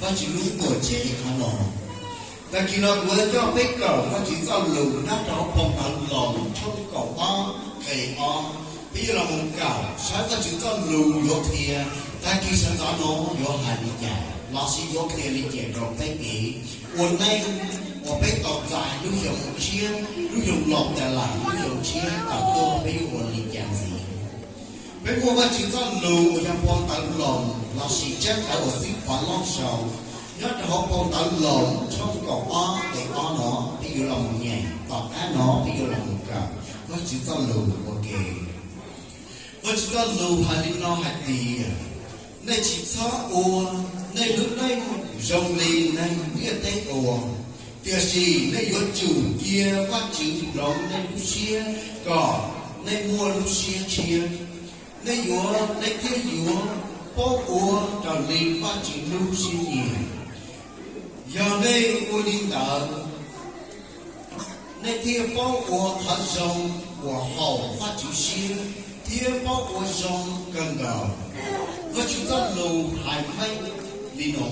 Vajtswv lub tuam tsev qhov no. Tag kis no kuv yuav coj peb kawm Vajtswv txoj lus nyob rau hauv phau ntawv Loos tshooj kaum ob nqe ob. Peb yuav los mus kawm saib Vajtswv txoj lus yuav qhia tag kis sawv ntxov no yuav hais li cas lossis yuav qhia li cas rau peb kev ua neej uas peb tau txais lub xyoo tshiab, lub xyoo los tas lawm, lub xyoo tshiab tawm tuaj peb yuav ua li cas ntxiv. Peb muaj Vajtswv txoj lus uas yog phau ntawv Loos lossis tsab ntawv uas xib phov Lauj sau nyob rau hauv phau ntawv Loos tshooj kaum ob nqe ob no, peb yuav los mus nyeem, tom qab no peb yuav los mus kawm Vajtswv txoj lus ua ke. Vajtswv txoj lus hais li no hais tias, nej tsis txhob ua nej lub neej zoo li neeg ntiaj teb ua, tiam sis nej yuav tsum cia Vajtswv hloov nej lub siab kom nej muaj lub siab tshiab. Nej yuav, nej thiaj yuav paub ua raws li Vajtswv lub siab nyiam. Yog nej ua li ntawd, nej thiaj paub ua qhov zoo uas haum Vajtswv siab thiab paub ua zoo kawg nkaus. Vajtswv txoj lus hais meej li no.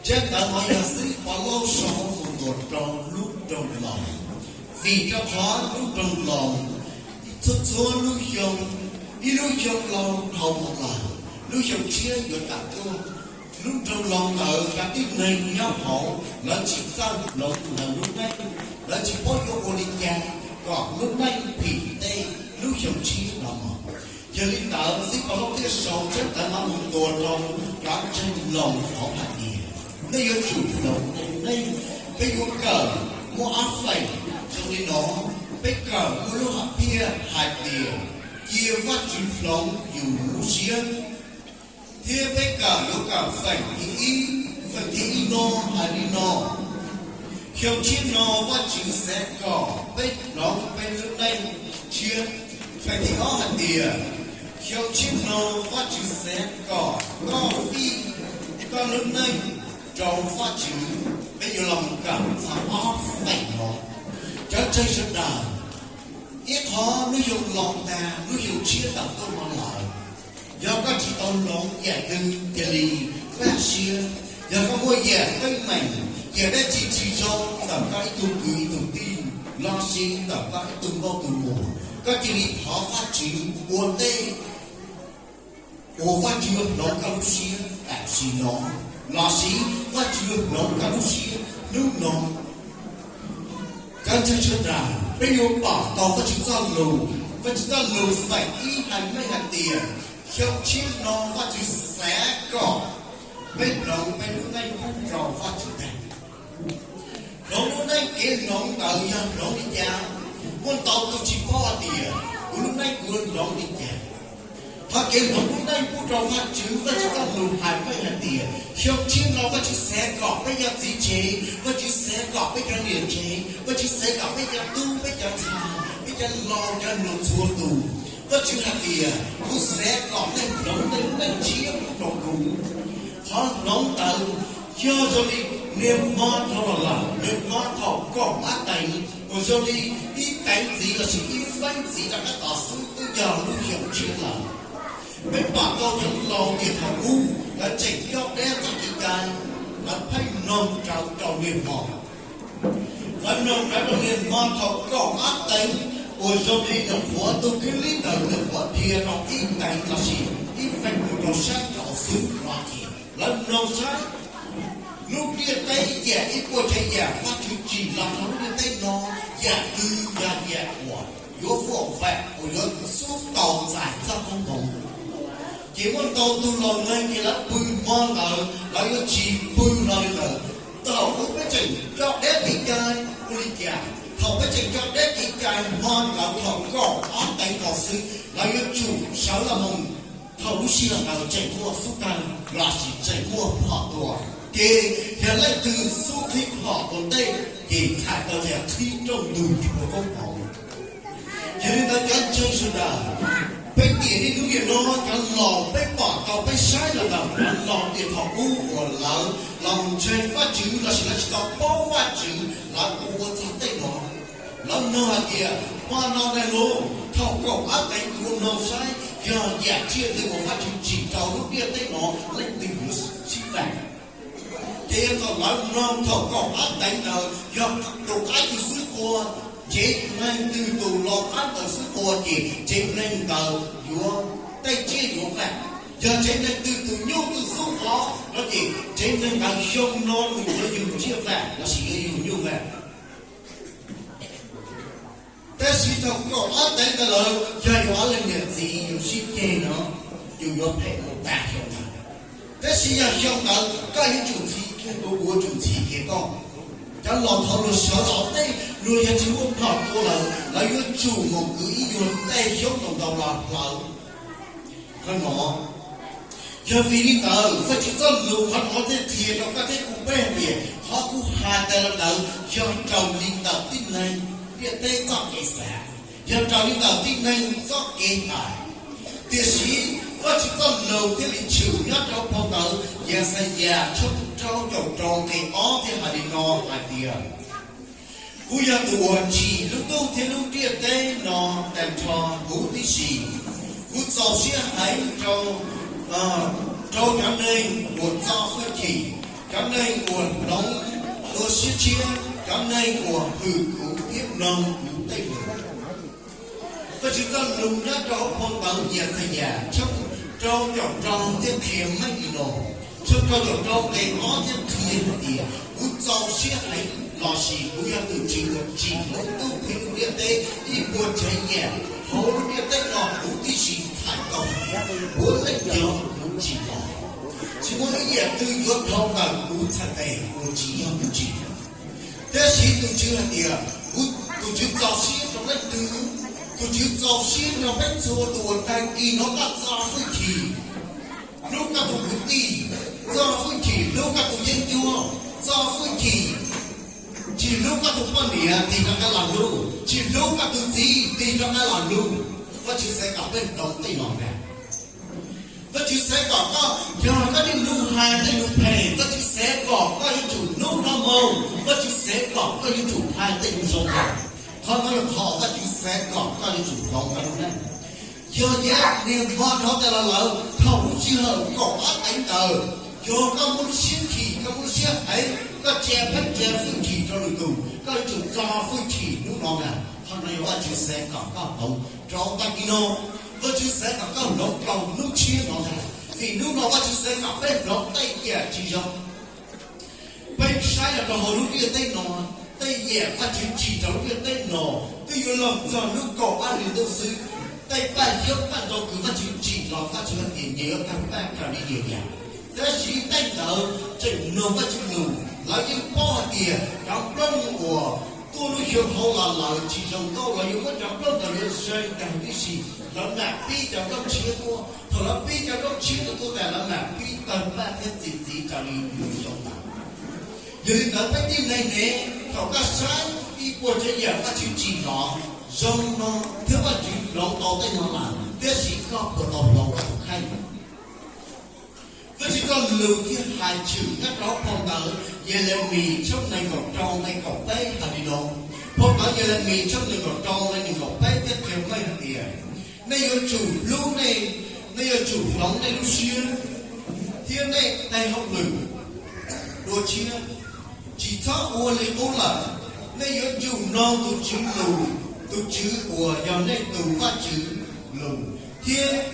Tsab ntawv no yog xib phov Lauj sau mus ntuas rau lub nroog Loos. Vim rau qhov lub nroog Loos txhua txhua lub xyoo, ib lub xyoo laus dhau mus lawm, lub xyoo tshiab yuav tawm tuaj. Lub nroog Loos ntawd cov tib neeg nyob hauv lawv tsis txawj hloov lawv lub neej, lawv tsis paub yuav ua li cas kom lub neej phim tej lub xyoo tshiab no. Yog li ntawd xib phov Lauj thiaj sau tsab ntawv no mus ntuas rau cov ntseeg Loos hauv hais tias, nej yuav tsum hloov nej lub neej. Peb yuav kawm muaj ob feem zoo li no. Peb kawm muaj lub hom phiaj hais tias, cia Vajtswv hloov yus lub siab. Thiab peb kawm yuav kawm feem thib ib. Feem thib ib no hais li no: Xyoo tshiab no Vajtswv xav kom peb hloov peb lub neej tshiab. Feem thib ob hais tias, xyoo tshiab no Vajtswv xav kom koj fij koj lub neej rau Vajtswv. Peb yuav los mus kawm txog ob feem no. Cov ntseeg sawv daws, ib qho lub xyoo laus tag, lub xyoo tshiab tawm tuaj no lawm, yog koj tsis tau hloov yam twg cia li kaj siab. Yog koj muaj yam teeb meem, yam dab tsi tsis zoo ntawm koj ib tug kwv ib tug tij lossis ntawm koj ib tug nkauj tus muam, koj cia li thov Vajtswv ua ntej uas Vajtswv yuav hloov koj lub siab tam sim no, lossis Vajtswv yuav hloov koj lub siab hnub no. Cov ntseeg sawv daws, peb yuav pom tau Vajtswv txoj lus. Vajtswv txoj lus feem ib hais meej hais tias, xyoo tshiab no Vajtswv xav kom peb hloov peb lub neej pub rau Vajtswv tag. Hloov lub neej kev hloov ntawd yog hloov li cas? Muaj ntau tus tsis paub hais tias kuv lub neej kuv hloov li cas. Qhov kev hloov lub neej pub rau Vajtswv, Vajtswv txoj lus hais meej hais tias, xyoo tshiab no Vajtswv xav kom peb cov txiv tsev, Vajtswv xav kom peb cov niam tsev, Vajtswv xav kom peb cov tub, peb cov ntxhais, peb cov laus, cov hluas txhua tus. Vajtswv hais tias, kuv xav kom nej hloov nej lub neej tshiab pub rau kuv. Qhov hloov ntawd yog zoo li niag hmo dhau los lawm, niag hmo thaum kaum ob teev, uas zoo li ib teev ntxiv lossis ib feeb ntxiv rov qab tod xwb twb yog lub xyoo tshiab lawm. Peb pom tau cov laus tiam thaum ub lawv tseem coj deb txoj kev cai, lawv pheej mloog rawv rau niag hmo. Lawv mloog rawv rau niag hmo thaum kaum ob teev, uas zoo li nyuam qhuav tus kheej li ntawm nyuam qhuav dhia rau ib teev lossis ib feem mus rau sab nraud xwb no ces lawv mloog saib lub ntiaj teb yam ib puas tsav yam Vajtswv tsim los rau lub ntiaj teb no, yam twg yog yam uas yuav vam uas yuav xub tau txais txoj koob hmoov. Ces muaj ntau tus laus neeg ces lawv pw hmo ntawd lawv yuav tsis pw hlo li ntawd. Thaum ub peb tseem coj deb kev cai ua li cas? Thaum peb tseem coj deb kev cai hmo ntawd thaum kaum ob teev tod xwb lawv yuav tsum sawv los mus. Thaum lub sij hawm ntawd tseem muaj xub tawg lossis tseem muaj phom tua, ces yog leej twg xub qhib phom ua ntej ces txhais tau tias qhib rooj ntug tsis muaj koob hmoov. Yog li ntawd cov ntseeg sawv daws, peb tiam niaj hnub niaj no cov laus peb pom tau peb saib los ntawm cov laus tiam thaum ub uas lawv los ntseeg Vajtswv lossis lawv tsis tau paub Vajtswv lawv ua txog tej no. Lawv nug hais tias, hmo no neeg lauj, thaum kaum ob teev kuv mloog saib yog yam tsiaj twg uas Vajtswv tsim rau lub ntiaj teb no, leej twg yuav sib vam? Ces yog thaum lawv mloog thaum kaum ob teev ntawd yog tus qab tus xib hwb qhua, tsev neeg twg tus los qab ntawd xib hwb qhua ces tsev neeg ntawd yuav, tej tsiaj yuav vam. Yog tsev neeg twg tus nyuj twg xub qhov no ces tsev neeg ntawd xyoo no nws yuav yug tsiaj vam lossis yuav yug nyuj vam. Tab sis thaum kaum ob teev ntawd lawm yog yus ob leeg niam txiv yus sib ceg no, yus yuav phem mus tas xyoo ntawd. Tab sis yog xyoo ntawd koj yuav tsum ntxhi kiag kuv, kuv yuav tsum ntxhi kiag koj. Cov laus thaum luag sawv los tej luag yog tsis muaj plom tua lawm, lawv yuav tsum mus kwv ib nyuag tej xyoob ntau ntau los hlawv. Qhov no, yog vim li ntawd Vajtswv txoj lus qhov no thiaj qhia rau koj thiab kuv paub hais tias qhov kuv hais tas los ntawd yog raws li ntawm tib neeg ntiaj teb txoj kev xav, yog raws li ntawm tib neeg txoj kev hais. Tiam sis Vajtswv txoj lus thiaj li tshwm nyob rau phau ntawv Yaxayas tshooj rau caum rau nqe ob thiaj hais li no hais tias, kuv yog tus uas tsim lub ntuj thiab lub ntiaj teb no tag nrho huv tib si. Kuv txaus siab heev rau, rau cov neeg uas txo hwj chim, cov neeg uas hloov dua siab tshiab, cov neeg uas hwm kuv thiab mloog kuv tej lus. Vajtswv txoj lus nyob rau hauv phau ntawv Yaxayas tshooj rau caum rau thiaj qhia meej li no, tshooj rau caum rau nqe ob thiaj qhia hais tias, kuv txaus siab heev lossis kuv yog tus Tswv uas tsim lub ntuj thiab lub ntiaj teb, ib puas tsav yam hauv lub ntiaj teb no huv tib si txhais tau kuv leej cov kuv tsim los. Tsis muaj ib yam twg yuav dhau ntawm kuv txhais tes uas tsis yog kuv tsim. Tab sis tus Tswv hais tias, kuv, tus Tswv txaus siab rau leej twg? Tus Tswv txaus siab rau peb txhua tus uas tag kis no koj txo hwj chim hlub koj tus kwv tij, txo hwj chim hlub koj tus yeeb ncuab, txo hwj chim tsis hlub koj tus poj niam tig rov qab los hlub, tsis hlub koj tus txiv tig rov qab los hlub. Vajtswv xav kom peb hloov tej no ntag. Vajtswv xav kom koj, yog koj niaj hnub hais tej lus phem, Vajtswv xav kom koj yuav tsum hnub no mus, Vajtswv xav kom koj yuav tsum hais tej lus zoo ntag. Qhov no yog qhov Vajtswv xav kom koj yuav tsum hloov rau lub neej. Yog yav niag hmo dhau tas los lawm, thaum lub sij hawm kaum ob teev ntawd, yog koj muaj lub siab chim, koj muaj lub siab heev, koj tsa pheej tsa hwj chim rau lwm tus, koj yuav tsum txo hwj chim hnub no ntag. Qhov no yog Vajtswv xav kom koj hloov rau tag kis no. Vajtswv xav kom koj hloov rau hnub tshiab no ntag, vim hnub no Vajtswv xav kom peb hloov tej yam tsis zoo. Peb saib los rau hauv lub ntiaj teb no, tej yam Vajtswv tsim rau lub ntiaj teb no twb yuav los txog hnub kaum ob hlis ntuj xwb. Tej paj xyoob paj ntoo uas Vajtswv tsim los Vajtswv hais tias nyias yuav tag paj raws li nyias yam. Tab sis tej ntawd tseem mloog Vajtswv lus, lawv yeej paub hais tias cov nplooj uas tuaj lub xyoo hauv los lawv tsis zoo nkauj, lawv yuav muab cov nplooj ntawd yuav zais tag huv tib si, lawv mam pib cov nplooj tshiab tuaj. Thaum lawv pib cov nplooj tshiab ntawd tuaj tas lawv mam pib tawg paj thiab txiav txim raws li lub xyoo ntawd. Yog li ntawd peb tib neeg ne, thaum koj saib ib puas tsav yam Vajtswv tsim los zoo no thiab Vajtswv hloov tau tej no lawm, tiam sis koj puas tau hloov koj tus kheej? Vajtswv txoj lus thiaj hais tshwm nyob rau phau ntawv Yelemis tshooj nees nkaum rau nqe kaum peb hais li no. Phau ntawv Yelemis tshooj nees nkaum rau nqe nees nkaum peb thiaj qhia meej hais tias, nej yuav tsum hlub nej, nej yuav tsum hloov nej lub siab thiab nej tej hauj lwm dua tshiab, tsis txhob ua li qub lawm. Nej yuav tsum mloog tus Tswv lus, tus Tswv uas yog nej tus Vajtswv lus, thiab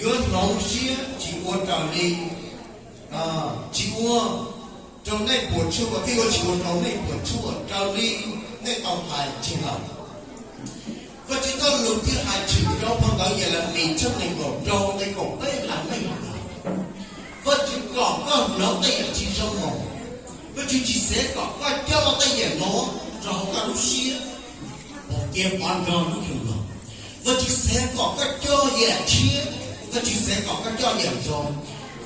yuav hloov siab tsis ua raws li, tsis ua rau nej puas tsuaj, thiab yuav tsis ua rau nej puas tsuaj raws li nej tau hais tseg lawm. Vajtswv txoj lus thiaj hais tshwm rau phau ntawv Yelemis tshooj nees nkaum rau nqe kaum peb hais meej li no. Vajtswv kom koj hloov tej yam tsis zoo mus. Vajtswv tsis xav kom koj coj tej yam no rau hauv koj lub siab, cia pov nrog lub xyoo no. Vajtswv xav kom koj coj yam tshiab, Vajtswv xav kom koj coj yam zoo.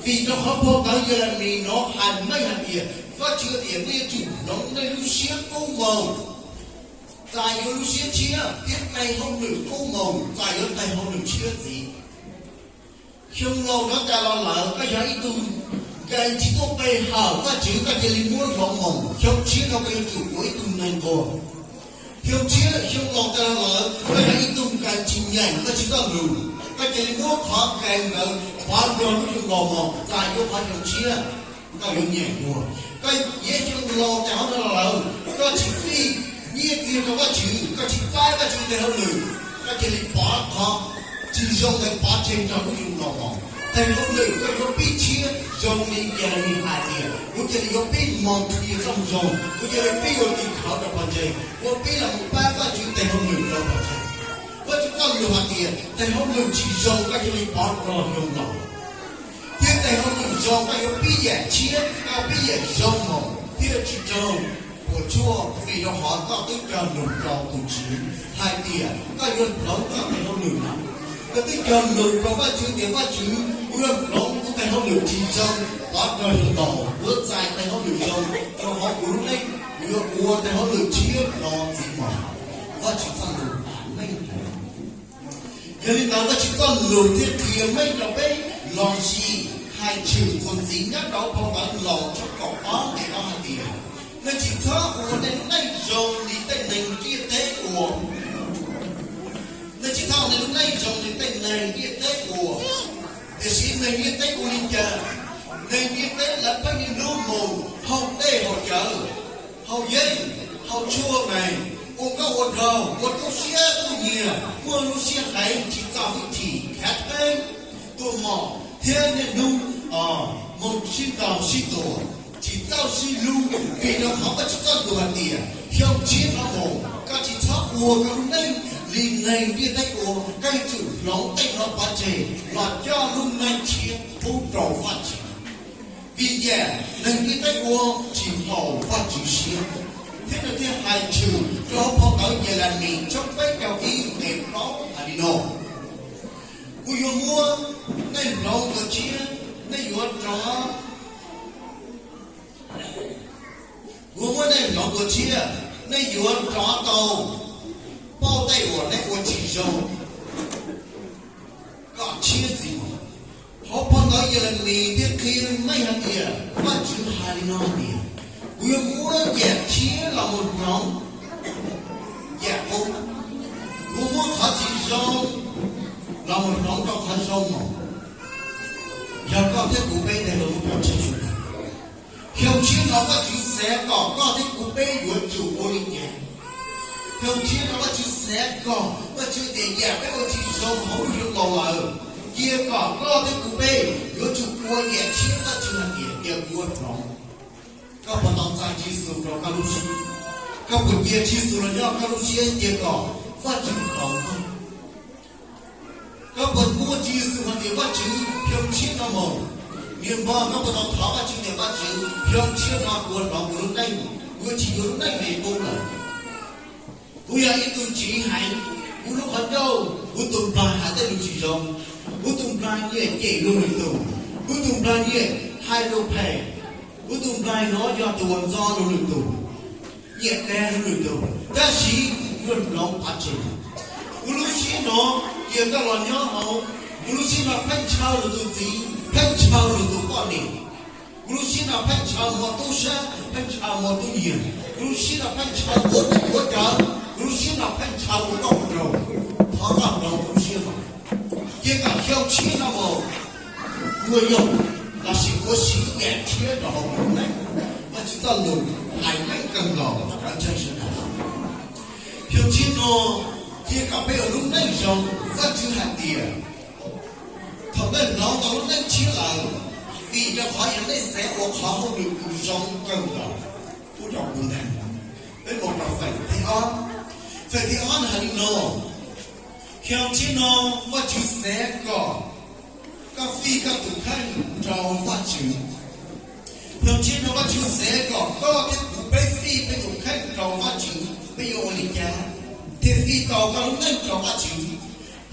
Vim rau qhov phau ntawv Yelemis no hais meej hais tias, Vajtswv tias nej yuav tsum hloov nej lub siab qub mus, txais yuav lub siab tshiab, thiab txais hauj lwm qub mus, txais yuav txais hauj lwm tshiab ntxiv. Xyoo laus no tas los lawm, koj yog ib tug nkees tsis tuaj pe hawm Vajtswv, koj cia li muab hloov mus. Xyoo tshiab no koj yuav tsum ua ib tug neeg nquag. Xyoo tshiab, xyoo laus tas los lawm, koj yog ib tug nkees tsis nyeem Vajtswv txoj lus, koj cia li muab qhov nkees ntawd pov nrog lub xyoo laus mus, txais yuav qhov xyoo tshiab. koj yuav nyiam ua. Koj yeej xyoo laus tas hauv no los lawm, koj tsis fij nyiaj txiag rau Vajtswv, koj tsis pab Vajtswv tes hauj lwm, koj cia li pov qhov tsis zoo ntawd pov tseg nrog lub xyoo laus mus. Tes hauj lwm koj yuav pib tshiab zoo li Yelemis hais tias, kuv cia li yuav pib mus qhia txoj moo zoo, kuv cia li pib ua tim khawv rau pov tseg, ua pib los mus pab Vajtswv tes hauj lwm rau pov tseg. Vajtswv txoj lus hais tias tes hauj lwm tsis zoo koj cia li pov rau xyoo laus. Thiab tes hauj lwm zoo koj yuav pib yam tshiab, koj pib yam zoo mus thiab tsis raug puas tsuaj, vim rau qhov koj twb cog lus rau tus Tswv hais tias koj yuav hloov koj tes hauj lwm na. Koj twb cog lus rau Vajtswv tias, Vajtswv, kuv yuav hloov kuv tes hauj lwm tsis zoo, pov rau xyoo laus kuv yuav txais tes hauj lwm zoo, rau hauv kuv lub neej kuv yuav ua tes hauj lwm tshiab no ntxiv mus. Vajtswv txoj lus hais meej. Yog li ntawd Vajtswv txoj lus thiaj qhia meej rau peb los sis hais tshwm txuas ntxiv nyob rau phau ntawv Laus tshooj kaum ob nqe ob hais tias, nej tsis txhob ua nej lub neej zoo li tej neeg ntiaj teb ua. Nej tsis txhob ua nej lub neej zoo li tej neeg ntiaj teb ua. Tiam sis neeg ntiaj teb ua li cas? Neeg ntiaj teb lawv pheej niaj hnub mus haus dej haus cawv, haus yeeb, haus tshuaj mais, ua nkauj ua nraug, ua tub siab tub nyiag, muaj lub siab heev, tsis txo hwj chim, khav theeb, tuaj mom thiab niaj hnub mus sib ntaus sib tua, tsis txawj sib hlub. Vim rau qhov Vajtswv txoj lus hais tias xyoo tshiab no mus koj tsis txhob ua koj lub neej li neeg ntiaj teb ua, koj yuav tsum hloov tej no pov tseg los coj lub neej tshiab pub rau Vajtswv. Vim yam neeg ntiaj teb ua tsis haum Vajtswv siab. Thiab nws thiaj hais tshwm rau hauv phau ntawv Yelemis tshooj peb caug ib nqe plaub hais li no, kuv yuav muab nej hloov dua tshiab, nej yuav rov kuv muab nej hloov dua tshiab, nej yuav rov tau pauj tej uas nej ua tsis zoo kom tshiab ntxiv mus. Hauv phau ntawv Yelemis thiaj qhia meej hais tias Vajtswv hais li no hais tias, kuv yuav muab yam tshiab los mus hloov yam qub, kuv muab qhov tsis zoo los mus hloov rau qhov zoo mus. Yog koj thiab kuv peb tes lus mus pov tseg xyoo no, xyoo tshiab no Vajtswv xav kom koj thiab kuv peb yuav tsum ua li cas? Xyoo tshiab no Vajtswv xav kom, Vajtswv tias yam peb ua tsis zoo hauv lub xyoo laus lawm, cia kom koj thiab kuv peb yuav tsum ua yam tshiab. Vajtswv hais tias cia kuv ua hloov. Koj puas tau txais Tswv Yexus rau koj lub siab? Koj puas cia Tswv Yexus los nyob koj lub siab cia kom Vajtswv hloov koj? Koj puas muaj Tswv Yexus hais tias Vajtswv, xyoo tshiab no mus, niag npog, koj puas tau thov Vajtswv tias Vajtswv, xyoo tshiab no kuv hloov kuv lub neej, kuv tsis yuav lub neej me qub lawm? Kuv yog ib tug tsiv heev, kuv lub qhov ncauj, kuv tus nplaig hais tej lus tsis zoo, kuv tus nplaig nyiam cem luag lwm tus, kuv tus nplaig nyiam hais lus phem, kuv tus nplaig no yog tus uas ntxo luag lwm tus, nyiam dag luag lwm tus, tab sis kuv yuav hloov pov tseg. Kuv lub siab no cia koj los nyob hauv, kuv lub siab no pheej ntshaw luag tus txiv, pheej ntshaw luag tus poj niam. Kuv lub siab no pheej ntshaw muaj tub sab, pheej ntshaw muaj tub nyiag, kuv lub siab no pheej ntshaw ua tub ua cawv, kuv lub siab no pheej ntshaw ua nkauj ua nraug. Thov koj hloov kuv lub siab no, cia kom xyoo tshiab no mus kuv yuav yoog lossis kuv yuav siv yam tshiab rau hauv kuv lub neej. Vajtswv txoj lus hais meej kawg nkaus rau ntseeg sawv daws. Xyoo tshiab no cia kom peb ua lub neej zoo. Vajtswv hais tias thaum nej hloov tau lub neej tshiab lawm, vim rau qhov yog nej xav ua qhov hauj lwm uas zoo kawg nkaus pub rau kuv ntag. Peb mus rau feem thib ob. Feem thib ob nws hais li no, xyoo tshiab no Vajtswv xav kom koj fij koj tus kheej rau Vajtswv. Xyoo tshiab no Vajtswv xav kom koj thiab kuv peb fij peb tus kheej rau Vajtswv. Peb yuav ua li cas thiaj fij tau koj lub neej rau Vajtswv?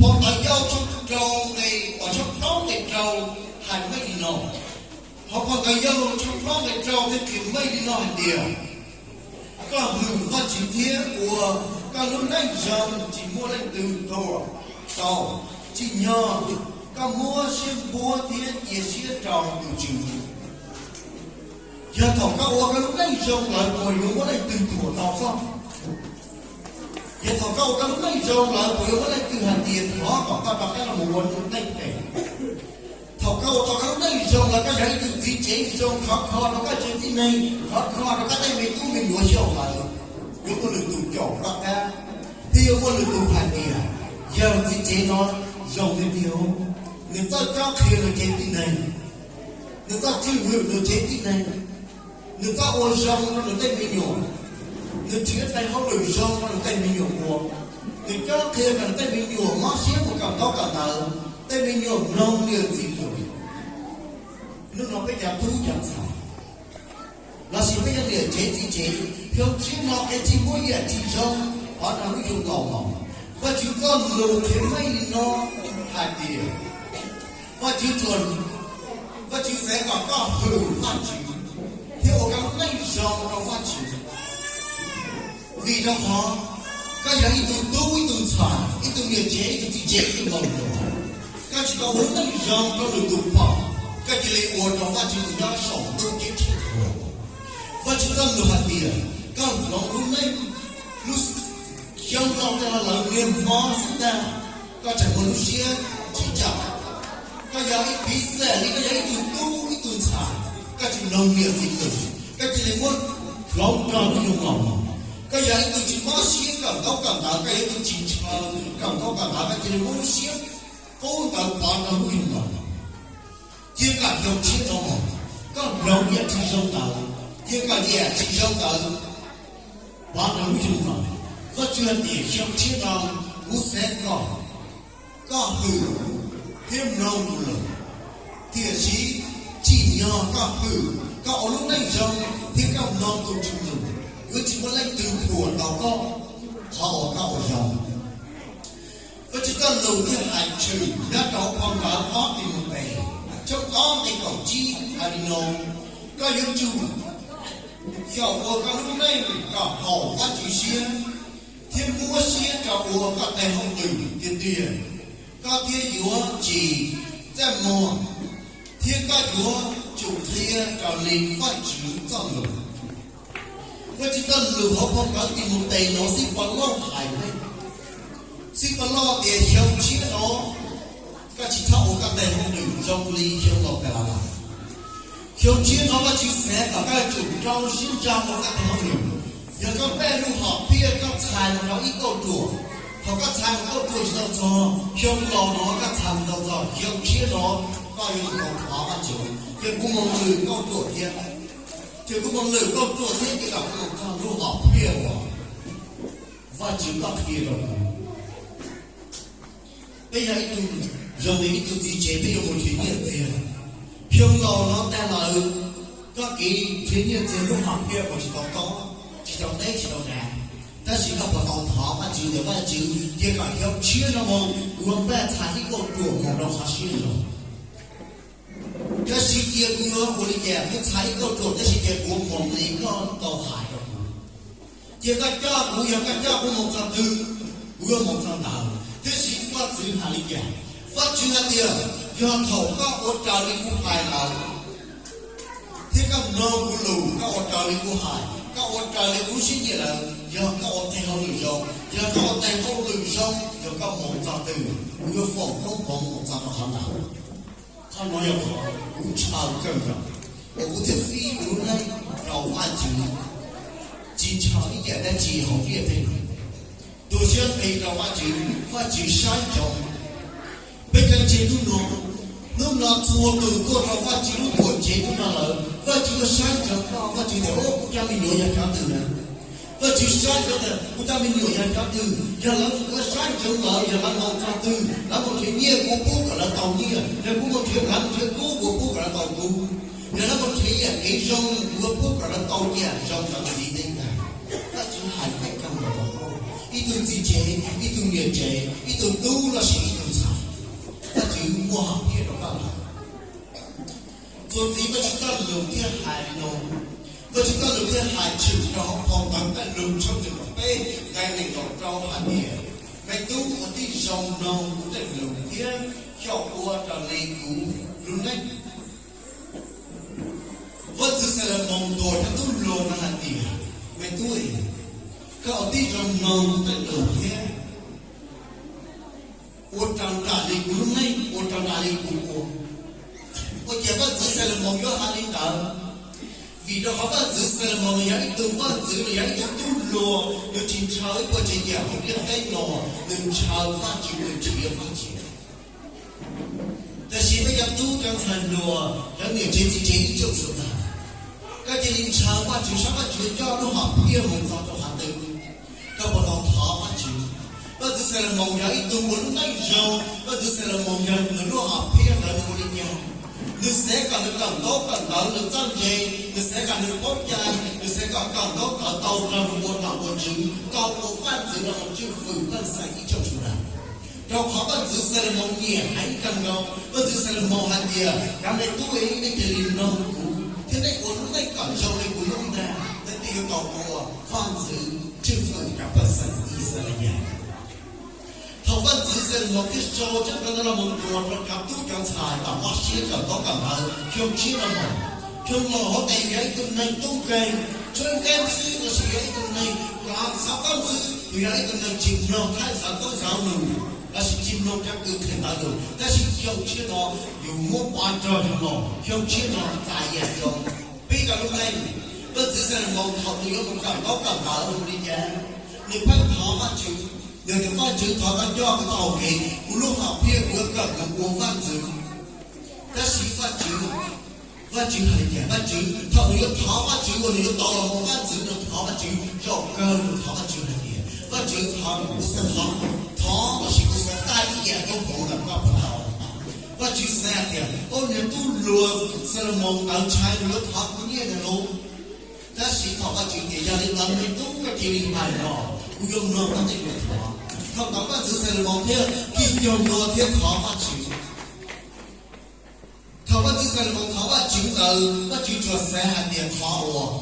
Phau Ntawv Yauj tshooj rau nqe, tshooj plaub nqe rau hais meej li no. Hauv Phau Ntawv Yauj tshooj plaub nqe rau thiaj qhia meej li no hais tias, koj hwm Vajtswv thiab ua koj lub neej zoo, tsis muaj leej twg tuag tau. Tsim nyog koj muab siab npuab thiab cia siab rau tus Tswv. Yog thaum koj ua koj lub neej zoo lawm puas yuav muaj leej twg tuag tau koj? Yog thaum koj ua koj lub neej zoo lawm puas yuav muaj leej twg hais tias thov kom koj rov qab los mus ua lub neej phem? Thaum koj ua tau koj lub neej zoo lawm, koj yog ib tug txiv tsev zoo khov kho rau koj tsev tib neeg, khov kho rau koj tej me tub me nyuam xyaum lawm, yuav muaj lwm tus caum koj qab, thiab yuav muaj lwm tus hais tias, yawg txiv tsev no zoo tiag tiag, nws txawj cob qhia nws tsev tib neeg, nws txawj tswj hwm nws tsev tib neeg, nws txawj ua zoo rau nws tej me nyuam, nws nrhiav tej hauj lwm zoo rau nws tej me nyuam ua, nws cob qhia kom nws tej me nyuam mob siab mus kawm ntaub kawm ntawv, tej me nyuam mloog niam txiv lus. Hnub no peb cov tub cov ntxhais, lossis peb cov niam tsev txiv tsev, xyoo tshiab no kev tsis muaj yam tsis zoo hov rau lub xyoo laus no. Vajtswv txoj lus qhia meej li no hais tias, Vajtswv tsuas, Vajtswv xav kom koj hwm Vajtswv thiab ua koj lub neej zoo rau Vajtswv. Vim rau qhov koj yog ib tug tub ib tug ntxhais, ib tug niam tsev ib tug txiv tsev ib tug laus, koj tsis tau ua lub neej zoo rau lwm tus pom, koj cia li ua rau Vajtswv tus nyob saum ntuj ceeb tsheej thuam. Vajtswv txoj lus hais tias koj hloov lub neej, lub xyoo no tej no lawv niaj hmo xwb ntag, koj tseem muaj lub siab tsis cam. Koj yog ib piv xam li koj yog ib tug tub ib tug ntxhais, koj tsis mloog niam txiv lus, koj cia li muab hloov rau lub xyoo no. Koj yog ib tug tsis mob siab kawm ntaub kawm ntawv, koj yog ib tug tsis ntshaw kawm ntaub kawm ntawv, koj cia li muab lub siab qub ntawd pov rau lub xyoo no. Cia kom xyoo tshiab no koj hloov yam tsis zoo ntawd, cia kom yam tsis zoo ntawd pov rau lub xyoo no. Vajtswv hais tias xyoo tshiab no kuv xav kom koj hwm thiab mloog kuv lus. Tiam sis tsim nyog koj hwm, koj ua lub neej zoo thiab koj mloog tus Tswv lus, yuav tsis muaj leej twg thuam tau koj qhov uas koj ua zoo. Vajtswv txoj lus thiaj hais tshwm nyob rau phau ntawv ob Timautes tshooj ob nqe kaum tsib hais li no: Koj yuav tsum xyaum ua koj lub neej kom haum Vajtswv siab, thiab muab siab rau ua koj tej hauj lwm tiag tiag. Koj thiaj yuav tsis txaj muag, thiab koj yuav tsum qhia raws li Vajtswv txoj lus. Vajtswv txoj lus hauv phau ntawv Timautes no, Xib Pov Lauj hais ne, Xib Pov Lauj tias xyoo tshiab no koj tsis txhob ua koj tej hauj lwm zoo li xyoo laus tas los lawm. Xyoo tshiab no Vajtswv xav kom koj tsum rau siab ntso ua koj tej hauj lwm. Yog koj npaj lub hom phiaj koj txhais mus rau ib kauj ruam, thaum koj txhais mus kauj ruam tsis tau txog, xyoo laus no koj txhais mus tau txog, xyoo tshiab no koj yuav tsum tau thov Vajtswv, ces kuv mus lwm kauj ruam thiab, ces kuv mus lwm kauj ruam thiab, ces kom kuv mus txog lub hom phiaj uas Vajtswv koj qhia rau kuv. Peb yog ib tug zoo li ib tug txiv tsev, peb yuav mus nrhiav nyiaj txiag. Xyoo laus no tag lawm, koj kev nrhiav nyiaj txiag lub hom phiaj uas tsis tau tob, tsis tau teb, tsis tau dav, tab sis koj puas tau thov Vajtswv tias, Vajtswv, cia kom xyoo tshiab no mus kuv yuav npaj txhais ib kauj ruam mus rau qhov siab zoo. Tab sis cia kuv yuav ua li cas, kuv txhais ib kauj ruam tab sis cia kuv mus li koj tau hais rau kuv. Cia koj coj kuv, yog koj coj kuv mus txog twg, kuv yuav mus txog ntawd. Tiam sis Vajtswv hais li cas? Vajtswv hais tias, yog thaum koj ua raws li kuv hais lawm, thiab koj mloog kuv lus, koj ua raws li kuv hais, koj ua raws li kuv lub siab nyiam lawm, yog koj ua tej hauj lwm zoo, yog koj ua tej hauj lwm zoo, yog koj mus txog twg, kuv yuav foom koob hmoov mus txog rau qhov ntawd. Qhov no yog qhov kuv ntshaw kawg nkaus, uas kuv thiaj fij kuv lub neej rau Vajtswv, tsis ntshaw ib yam dab tsi hauv ntiaj teb no. Tus siab nqis rau Vajtswv, Vajtswv saib ntsoov. Peb cov ntseeg hnub no, hnub no txhua tus tuaj rau Vajtswv lub tuam tsev hnub no lawm, Vajtswv yuav saib ntsoov koj. Vajtswv tias, Ub, kuv cov me nyuam yog cov twg na? Vajtswv saib ntsoov tias kuv cov me nyuam yog cov twg. Yog lawv kuv saib ntsoov lawv, yog lawv mus txog twg, lawv mus nrhiav nyiaj kuv pub kom lawv tau nyiaj, yog kuv mus nrhiav, lawv mus nrhiav kub kuv pub kom lawv tau kub, yog lawv mus nrhiav yam kev zoo kuv pub kom lawv tau yam zoo rau tus txiv neej ntag. Vajtswv hais meej kawg nkaus rau koj, ib tug txiv tsev, ib tug niam tsev, ib tug tub los sis ib tug ntxhais, Vajtswv muaj hom phiaj rau koj lawm. Txuas ntxiv Vajtswv txoj lus thiaj hais li no, Vajtswv txoj lus thiaj hais tshwm rau hauv phau ntawv Ntaj Lug tshooj nees nkaum peb nqe nees nkaum rau hais tias, Me tub, ua tib zoo mloog kuv tej lus thiab xyaum ua raws li kuv lub neej. Vaj ntxwv Xalumoos ntuas cov tub hluas no hais tias, Me tub, koj ua tib zoo mloog kuv tej lus thiab ua raws nraim li kuv lub neej, ua raws nraim li kuv ua. Xalaumoos yuav hais li ntawd, vim rau qhov vaj ntxwv Xalaumoos nws yog ib tug vaj ntxwv, nws yog ib tug tub hluas, nws tsis ntshaw ib puas tsav yam hauv ntiaj teb no, nws ntshaw Vajtswv, nws nrhiav Vajtswv. Tiam sis peb cov tub cov ntxhais hluas, cov niam tsev txiv tsev ib tsoom sawv daws, koj cia li ntshaw Vajtswv saib Vajtswv coj lub hom phiaj mus txog rau qhov twg, koj puas tau thov Vajtswv? Vaj ntxwv Xalaumoos yog ib tug ua lub neej zoo, vaj ntxwv Xalaumoos yog nws lub hom phiaj ntawd nws ua li cas? Nws xav kom nws kawm ntaub kawm ntawv nws txawj ntse, nws xav kom nws paub cai, nws xav kom kawm ntaub ntawv tau rau nws ua nom ua tswv, tau ua vaj ntxwv los mus tswj hwm pej xeem ib tsoom sawv daws. Rau qhov vaj ntxwv Xalaumoos nyiam hais ib kawg nkaus, vaj ntxwv Xalaumoos hais tias, cov me tub, nej cia li mloog kuv thiab nej ua lub neej kom zoo li kuv lub ntag, nej thiaj yuav tau ua vaj ntxwv tswj hwm cov pej xeem Yixalayees. Thaum vaj ntxwv Xalaumoos thiaj sau tsab ntawv no los mus ntuas rau cov tub cov ntxhais kom mob siab kawm ntaub kawm ntawv xyoo tshiab no los, xyoo no hauv tes yog ib tug neeg tub nkeeg, tshwj nkeeg xwb los sis yog ib tug neeg kov xov tooj xwb, yog ib tug neeg tsis mloog thaij xov tooj xov nus los sis tsis mloog cov kws qhia ntawv lus, tab sis xyoo tshiab no yus muab pov rau xyoo no, xyoo tshiab no txais yam zoo. Peb cov lub neej, vaj ntxwv Xalaumoos thaum nws yuav mus kawm ntaub kawm ntawv ua li cas, nws pheej thov Vajtswv, nws tias, Vajtswv, thov koj coj kuv taug kev, kuv lub hom phiaj kuv yuav kawm mus ua vaj ntxwv. Tab sis Vajtswv, Vajtswv hais li cas? Vaj ntxwv thaum nws yuav thov Vajtswv uas nws yuav tau los ua vaj ntxwv, nws thov Vajtswv zaum kawg, nws thov Vajtswv hais tias, Vajtswv, thov kuv xav thov, thov los sis kuv xav tag ib yam koob hmoov ntawm koj puas tau? Vajtswv xav hais tias, Au, niag tub hluas Xalaumoos tawv ntshai, nws yuav thov kuv nyiaj ntag lauj. Tab sis thaum Vajtswv tias, Yog li ntawd me tub, koj cia li hais los, kuv yuav mloog koj tej lus thov. Thaum ntawd vaj ntxwv Xalaumoos thiaj kis cog ntua thiab thov Vajtswv. Thaum vaj ntxwv Xalaumoos thov Vajtswv ntawd, Vajtswv tsuas xav hais tias qhov uas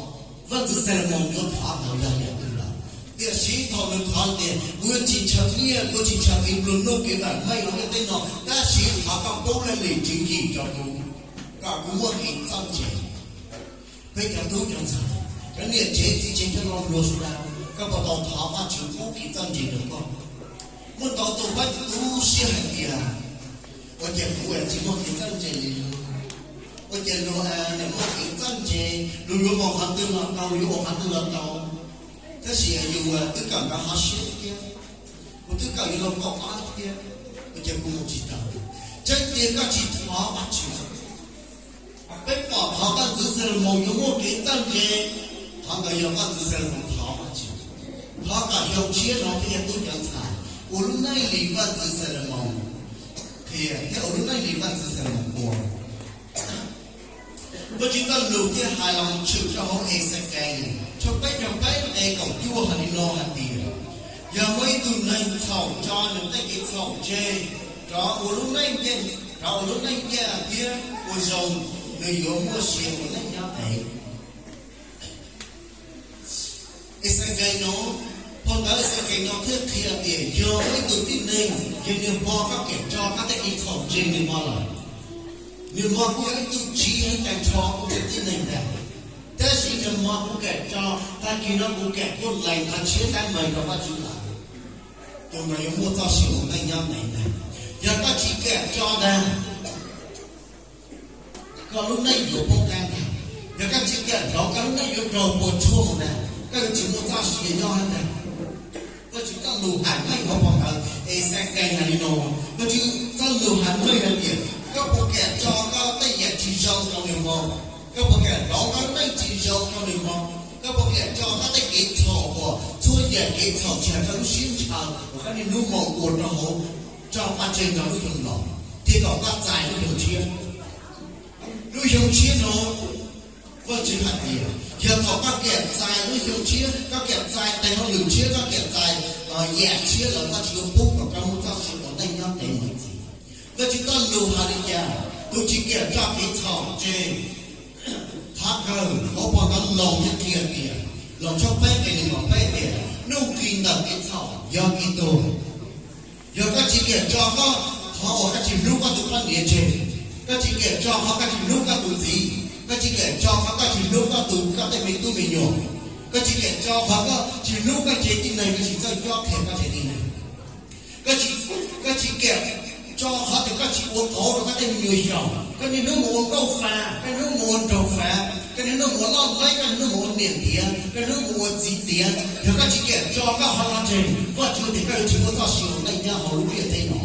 vaj ntxwv Xalaumoos yuav thov ntawd yog yam twg lawm. Tiam sis thaum nws thov tias, Kuv yuav tsis ntshaw nyiaj, kuv yuav tsis ntshaw kev nplua nuj kev vam meej hauv ntiaj teb no, tab sis thov koj pub laj lim tswv yim rau kuv, kom kuv muaj kev txawj ntse. Peb cov tub cov ntxhais, cov niam tsev txiv tsev coj los luag sawv daws, koj puas tau thov Vajtswv pub kev txawj ntse rau koj? Muaj ntau tus pab tu siab hais tias, Ua cas kuv tsis muaj kev txawj ntse li luag? Ua cas luag, a, nim muaj kev txawj ntse, luag yuav mus qhov twg los tau, luag yuav ua qhov twg los tau. Tab sis yus twb kawm ntawv hov siab thiab, kuv twb kawm yuav luag kaum ob thiab, ua cas kuv mus tsis tau? Tseeb tiag koj tsis thov Vajtswv. Peb pom qhov vaj ntxwv Xalaumoos yuav muaj kev txawj ntse, qhov ntawd yog vaj ntxwv Xalaumoos thov Vajtswv. Thov kom xyoo tshiab no peb cov tub cov ntxhais ua lub neej li vaj ntxwv Xalaumoos qhia thiab ua lub neej li vaj ntxwv Xalaumoos ua. Vajtswv txoj lus thiaj hais los mus tshwm rau hauv Exekees tshooj peb caug peb nqe kaum cuaj hais li no hais tias, Yog muaj ib tug neeg txhaum tso nws tej kev txhaum tseg, rov ua lub neej, rov ua lub neej ncaj thiab ua zoo, nws yuav muaj sia ua neej nyob tes. Exekees no, phau ntawv Exekees no thiaj qhia tias yog muaj ib tug tib neeg, yog nws hmo koj kam tso koj tej kev txhaum tseg nws hmo lawm, nws hmo kuj yog ib tug tsiv heev cais nrho kuv tus tib neeg ntag. Tab sis nws hmo kuv kam tso, tag kis no kuv kam kuj lees qhov tshiab dab meeg rau Vajtswv lawm, tus ntawd yuav muaj txoj sia ua neej nyob tes ntag. Yog koj tsis kam tso ntag, koj lub neej yuav poob qab ntag. Yog koj tsis kam tso, koj lub neej yuav raug puas tsuaj ntag, koj yuav tsis muaj txoj sia nyob ntag. Vajtswv txoj lus hais meej hauv phau ntawv Exekees hais li no, Vajtswv txoj lus hais meej hais tias koj puas kam tso koj tej yam tsis zoo rau nws hmo? Koj puas kam tso koj lub neej tsis zoo rau nws hmo? Koj puas kam tso koj tej kev txhaum uas txhua yam kev txhaum tsis hais koj lub siab ntshaw uas koj niaj hnub mus ua rau hauv tso paj tseg nrog lub xyoo los, thiab kom koj txais lub xyoo tshiab? Lub xyoo tshiab no, Vajtswv hais tias yog thaum koj kam txais lub xyoo tshiab, koj kam txais tes hauj lwm tshiab, koj kam txais yam tshiab lawm, Vajtswv yuav pub kom koj muaj txoj sia ua neej nyob tes mus ntxiv. Vajtswv txoj lus hais li cas? Tus tsis kam tso kev txhaum tseg. Qhov kawg hauv phau ntawv Loos thiaj qhia tias, Loos tshooj peb nqe nees nkaum peb tias, Nuj nqis ntawm kev txhaum yog kev tuag. Yog koj tsis kam tso koj qhov uas koj tsis hlub koj tus poj niam tseg, koj tsis kam tso qhov koj tsis hlub koj tus txiv, koj tsis kam tso qhov koj tsis hlub koj tus, koj tej me tub me nyuam, koj tsis kam tso qhov koj tsis hlub koj tsev tib neeg, koj tsis txawj cob qhia koj tsev tib neeg, koj tsis, koj tsis kam Tso qhov tias koj tsis ua qauv rau koj tej me nyuam yaus, koj niaj hnub mus ua nkauj fa, koj niaj hnub mus ua nraug fa, koj niaj hnub mus ua loj leeb, koj niaj hnub mus ua niam tiav, koj niaj hnub mus ua txiv tiav, yog koj tsis kam tso koj qhov no tseg, Vajtswv tias koj yuav tsis muaj txoj sia ua ntej nyob hauv lub ntiaj teb no.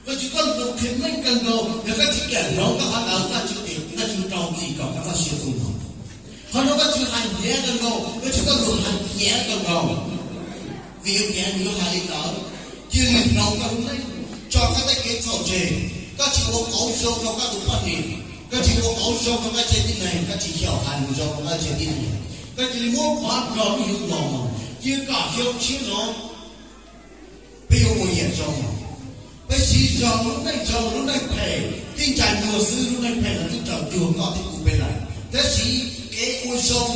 Koj tsis txhob lus qhia meej kawg nkaus, yog koj tsis kam hloov koj qhov ntawd, Vajtswv tias koj tsis rau txim kom koj txoj sia tu no. Qhov no Vajtswv hais hnyav kawg nkaus, koj tsis txhob lus hais hnyav kawg nkaus. Vim yuav hnyav nws yuav hais li ntawd. Cia li hloov koj lub neej, tso koj tej kev txhaum tseg. Koj tsis ua qauv zoo rau koj tus poj niam, koj tsis ua qauv zoo rau koj tsev tib neeg, koj tsis xyaum hais lus zoo rau koj tsev tib neeg, koj cia li muab pov nrog lub hwv los mus, cia kom xyoo tshiab no peb yuav ua yam zoo. Peb siv zog lub neej zoo, lub neej phem, tib ntsais muag xwb, lub neej phem no twb raws cuag koj thiab kuv peb lawm. Tab sis kev ua zoo,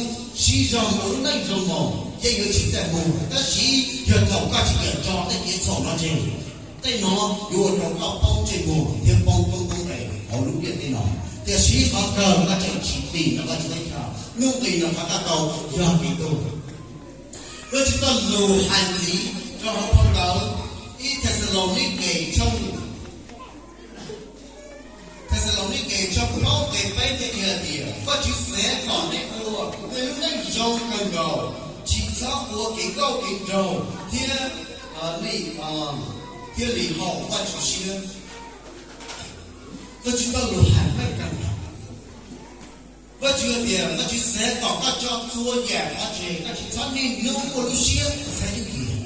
siv zog ua lub neej zoo mus yeej yuav tsis txaj muag, tab sis yog thaum koj tsis kam tso tej kev txhaum no tseg, tej no yuav ua rau koj poob ntsej muag thiab poob koob poob npe hauv lub ntiaj teb no. Tiam sis qhov kawg koj tseem tsis dim los koj tsis teb chaws, hnub nqis no qhov koj tau yog kev tuag. Vajtswv txoj lus hais ntxiv rau hauv phau ntawv ib Thexalaunikes tshooj, Thexalaunikes tshooj plaub nqe peb thiaj qhia tias, Vajtswv xav kom nej ua nej lub neej zoo kawg nkaus, tsis txhob ua kev nkauj kev nraug thiab li, thiaj li haum Vajtswv siab. Vajtswv txoj lus hais meej kawg nkaus. Vajtswv hais tias Vajtswv xav kom koj tso txhua yam qhov tseg, koj tsis txhob niaj hnub muaj lub siab xav tias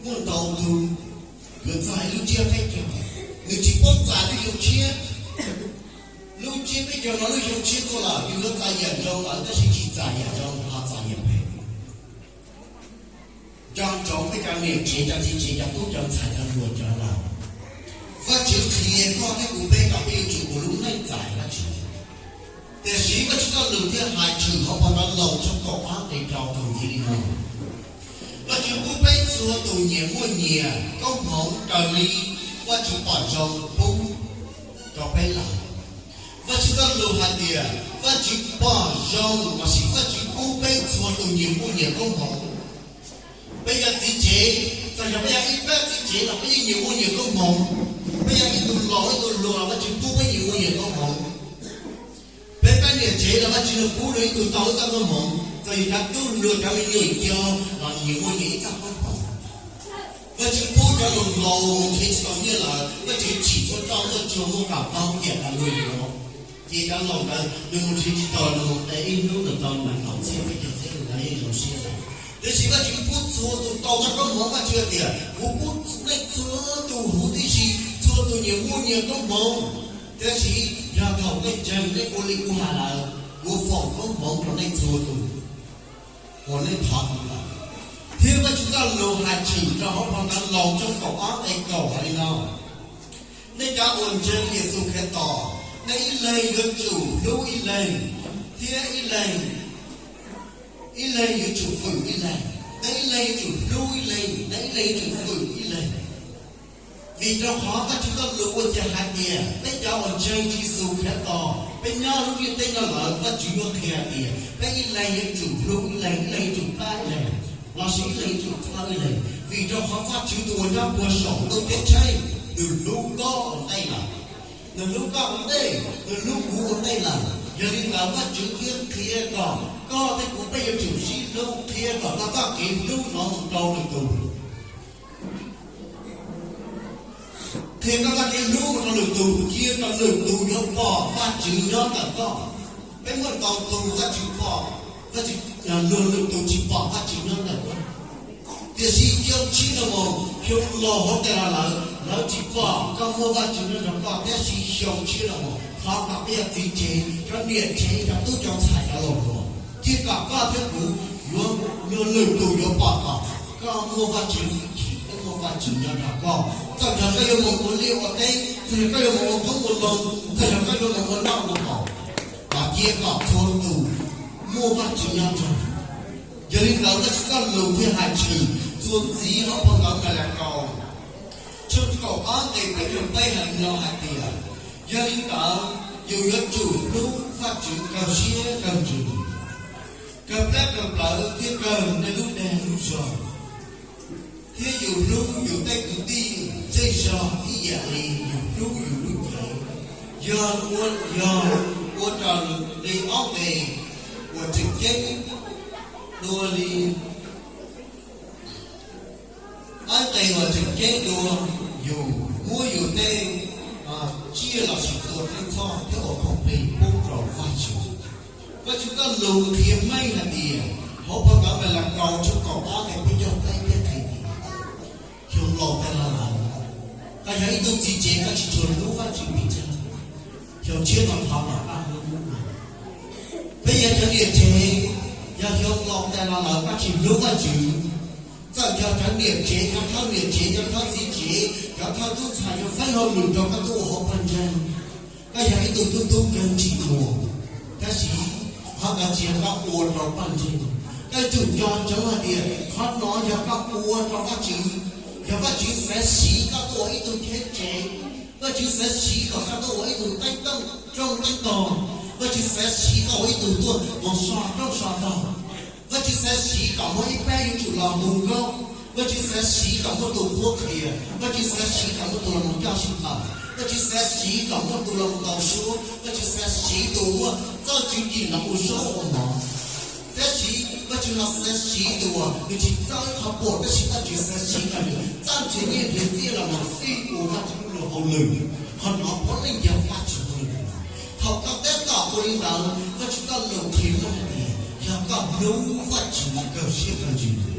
muaj ntau tus yuav txais ib lub tsiab peb caug, nws tsis paub txais lub xyoo tshiab. Lub tsiab peb caug no lub xyoo tshiab tuaj lawm, yus yuav txais yam zoo lawm tab sis tsis txais yam zoo, ho txais yam phem. Nco ntsoov peb cov niam tsev, cov txiv tsev, cov tub cov ntxhais, cov hluas cov laus, Vajtswv qhia koj thiab kuv peb kom peb yuav tsum ua lub neej txais Vajtswv. Tiam sis Vajtswv txoj lus thiaj hais tshwm hauv phau ntawv Loos tshooj kaum ob nqe rau thaum ntxiv li no: Vajtswv pub peb txhua tus nyias muaj nyias koob hmoov raws li Vajtswv pom zoo pub rau peb lawm. Vajtswv txoj lus hais tias Vajtswv pom zoo lossis Vajtswv pub peb txhua tus nyias muaj nyias koob hmoov. Peb yog txiv tsev, txawm yog peb yog ib pab txiv tsev los peb yeej nyias muaj nyias koob hmoov. Peb yog ib tug laus ib tug hluas los Vajtswv pub peb nyias muaj nyias koob hmoov. Peb pab niam tsev los Vajtswv nws pub rau ib tug tau ib txoj koob hmoov, txawm yog cov tub hluas cov me nyuam yau los nyias muaj nyias ib txoj koob hmoov. Vajtswv pub cov laus laus mus nrhiav tsis tau nyiaj lawm, Vajtswv tsim txhua roj txhua tsuag muaj kom tau tiam kom luag yuav. Ces cov laus ntawd nws mus nrhiav tsis tau, nws mus qe ib hnub nws tau nees nkaum txhiab peb caug txhiab, nws yeej zoo siab lawm. Tiam sis Vajtswv pub txhua tus tau txoj koob hmoov, Vajtswv hais tias kuv pub nej txhua tus huv tib si, txhua tus nyias muaj nyias koob hmoov. Tiam sis yog thaum nej ntseeg nej ua li kuv hais lawm, kuv foom koob hmoov rau nej txhua tus uas nej thov kuv lawm. Thiab Vajtswv txoj lus hais tshwm rau hauv phau ntawv Loos tshooj kaum ob nqe kaum hais li no: Nej cov uas ntseeg Yexus Khetos, nej ib leeg yuav tsum hlub ib leeg, thiab ib leeg, ib leeg yuav tsum fwm ib leeg. Nej ib leeg yuav tsum hlub ib leeg, nej ib leeg yuav tsum fwm ib leeg. Vim rau qhov Vajtswv txoj lus ua cas hais tias peb cov uas ntseeg Yexus Khetos, peb nyob lub ntiaj teb no lawm, Vajtswv yuav qhia tias peb ib leeg yuav tsum hlub ib leeg, ib leeg yuav tsum pab ib leeg, lossis ib leeg yuav tsum txhawb ib leeg. Vim rau qhov Vajtswv tus uas nyob puag saum ntuj ceeb tsheej, nws hlub koj ua ntej lawm. Nws hlub koj ua ntej, nws hlub kuv ua ntej lawm. Yog li ntawd Vajtswv thiaj qhia kom koj thiab kuv peb yuav tsum sib hlub, qhia kom koj txoj kev hlub no mus rau lwm tus. Qhia koj txoj kev hlub mus rau lwm tus, cia kom lwm tus yuav pom Vajtswv nyob ntawm koj. Peb muaj ntau tus Vajtswv pom, Vajtswv, luag lwm tus tsis pom Vajtswv nyob ntawm koj. Tiam sis xyoo tshiab no mus, xyoo laus hauv tes los lawm, lawv tsis pom koj muaj Vajtswv nyob nrog koj, tab sis xyoo tshiab no mus, thov kom peb cov txiv tsev, cov niam tsev, cov tub cov ntxhais, cov laus hluas, cia kom koj thiab kuv yuav, luag lwm tus yuav pom kom koj muaj Vajtswv hwj chim, koj muaj Vajtswv nyob nrog koj. Txawm yog koj yuav mus ua liaj ua teb, txawm yog koj yuav mus ua qoob ua loo, txawm yog koj yuav mus ua noj ua haus, los cia kom txhua tus muaj Vajtswv nyob nrog. Yog li ntawd Vajtswv txoj lus thiaj hais tshwm txuas ntxiv hauv phau ntawv Malakaus tshooj kaum ob nqe peb caug peb hais li no hais tias, yog li ntawd yus yuav tsum hlub Vajtswv kawg siab kawg ntsws, kawg plab kawg plawv thiab kawg nej lub dag lub zog. thiab yus hlub yus tej kwv tij zej zog ib yam li yus hlub yus lub cev. Yog ua, yog ua raws li ob nqe uas tseem ceeb dua li, ob nqe uas tseem ceeb dua, yus muab yus tej tsiaj los sis tua tej txhoj thiab ua khoom plig pub rau Vajtswv. Vajtswv txoj lus qhia meej hais tias hauv phau ntawv Malakaus tshooj kaum ob nqe peb caug peb thiaj qhia tias, xyoo laus tas los lawm, koj yog ib tug txiv tsev koj tsis tshua hlub Vajtswv pes tsawg, xyoo tshiab no thov kom koj hlub. Peb yog cov niam tsev, yog xyoo laus tas los lawm koj tsis hlub Vajtswv, txawm yog cov niam tsev, cov thawj niam tsev, cov thawj txiv tsev, cov thawj tub ntxhais yuav faib hauj lwm rau koj tuaj ua hauv pawg ntseeg, koj yog ib tug tub tub kawg tsis ua, tab sis qhov ntawd tsis yog koj ua rau pawg ntseeg. Koj yuav tsum nco ntsoov hais tias qhov no yog koj ua rau Vajtswv, yog Vajtswv xav siv koj tuaj ua ib tug cheb tsev, Vajtswv xav siv kom koj tuaj ua ib tug teeb tooj rooj teeb tog, Vajtswv xav siv koj ua ib tug tuaj mus so rooj so tog, Vajtswv xav siv kom muaj ib pab yuav tsum los mus nkauj, Vajtswv xav siv kom muaj tus qhuab qhia, Vajtswv xav siv kom muaj tus los mus coj sij hawm, Vajtswv xav siv kom muaj tus los mus ntaus suab, Vajtswv xav siv tus muaj txoj tswv yim los ua zaub ua mov. Tab sis Vajtswv los xav siv tus uas nws tsis txawj ib qho puam, tab sis Vajtswv xav siv kom nws txawj nrhiav nyiaj nrhiav txiaj los mus fij ua Vajtswv lub luag hauj lwm. Qhov no puav leej yog Vajtswv hauj lwm. Thaum koj tab tom ua li ntawd, Vajtswv txoj lus qhia meej hais tias yog koj hlub Vajtswv kawg siab kawg ntsws.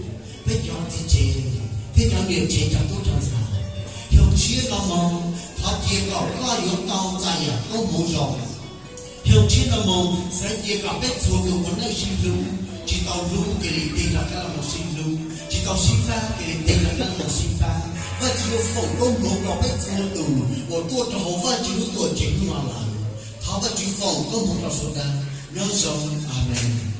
Peb cov txiv tsev thiab cov niam tsev cov tub cov ntxhais, xyoo tshiab no mus, thov cia kom koj yuav tau txais yam koob hmoov zoo. Xyoo tshiab no mus, xav cia kom peb txhua tus ua neej sib hlub, tsis tau hlub cia li tig rov qab los mus sib hlub, tsis tau sib pab cia li tig rov qab los mus sib pab. Vajtswv yuav foom koob hmoov rau peb txhua tus uas tuaj rau hauv Vajtswv lub tuam tsev hnub no lawm. Thov Vajtswv foom koob hmoov rau sawv daws. Nyob zoo, Amees.